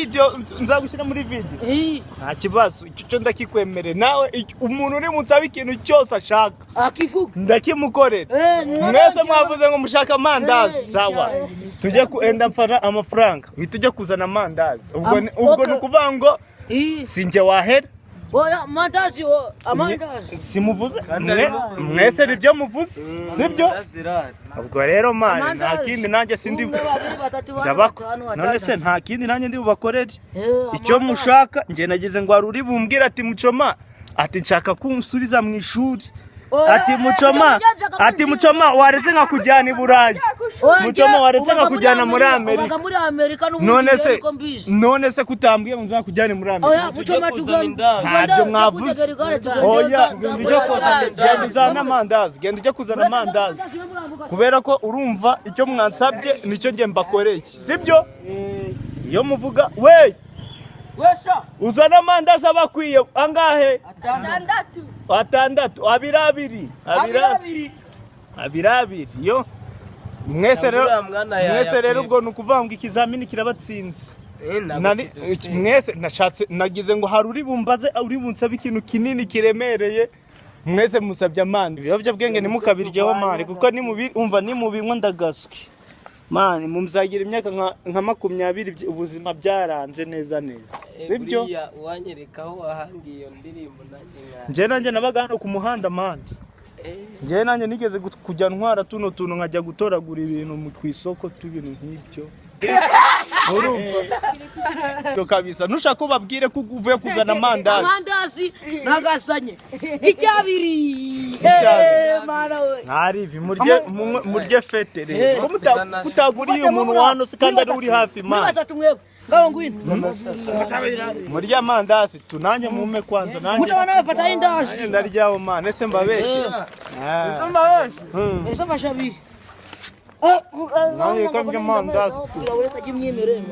Video, nzagushyira muri video. Eh. Nta kibazo, icyo cyo ndakikwemerera. Nawe umuntu uri munsabe ikintu cyose ashaka, Akivuga. ndakimukorera. Eh, Mwese mwavuze ngo mushaka amandazi. Eh, Sawa. cyane. Tujye ku enda mfana amafaranga, uhita ujya kuzana amandazi. Ubwo ubwo ni ukuvuga ngo si njye wahera. Oya, amandazi, amandazi. Simuvuze mwese, nibyo muvuze, sibyo? Ubwo rero, man, nta Amandazi. kindi nanjye sindi. Umwe, babiri, batatu, bane, Ndabako batanu, none se batandatu. nta kindi nanjye ndi bubakorere. Eh, Icyo amandazi. mushaka, njye nagize ngo hari uri bumbwire ati: "Mucoma," ati, "nshaka ko unsubiza mu ishuri." Oya, Ati: "Mucoma," Mucoma, nshaka ati: kwinjira. "Mucoma, waretse nkakujyana i Burayi." Oya, Mucoma, njye, waretse ubaga nkakujyana muri Amerika. Ubaga muri Amerika n'ubundi. None Njye se niko mbizi. None se kutambwiye ngo nzakujyane muri Amerika? Oya, Mucoma, tugenda. Ntabyo mwavuze. Oya, genda uzane amandazi, genda ujye kuzana amandazi, kubera ko urumva icyo mwansabye nicyo njye mbakoreye, sibyo? Iyo muvuga we uzana amandazi aba akwiye angahe? Atandatu. Atandatu, abiri abiri, abiri abiri, abiri abiri. Yo mwese rero, Uriya mwana mwese rero, yakwiye. ubwo ni ukuvuga ngo ikizamini kirabatsinze. Nari mwese nashatse, nagize ngo hari uri bumbaze, uri bunsabe ikintu kinini kiremereye. Mwese musabye amande. Ibiyobyabwenge ntimukabiryeho, man, kuko nimubi umva nimubinywa ndagaswi, man, muzagira imyaka nka 20 ubuzima byaranze neza neza, sibyo? Buriya uwanyereka aho wahangiye iyo ndirimbo nanjye nka Njye nanjye nabaga hano ku muhanda, man. Njye nanjye nigeze kujya ntwara tuno tuntu, nkajya gutoragura ibintu ku isoko, tubintu nk'ibyo, urumva? Ibyo kabisa, nushaka ubabwire ko uvuye kuzana amandazi. Amandazi nagasanye icyabiri. Icyabiri. Eh, mana we. Ntari ibi, murye murye fete rero. Ko kutaguriye umuntu wa hano se kandi ari uri hafi, Muri man? batatu mwebwe, ngaho ngwino. Murye amandazi tu, nanjye mume kwanza nanjye. Mucoma, nawe fata indazi. Nanjye ndaryaho, man. Ese mbabeshye? Ah. Ese fasha abiri. Nanjye ko ndya amandazi. Ureka imyemerere.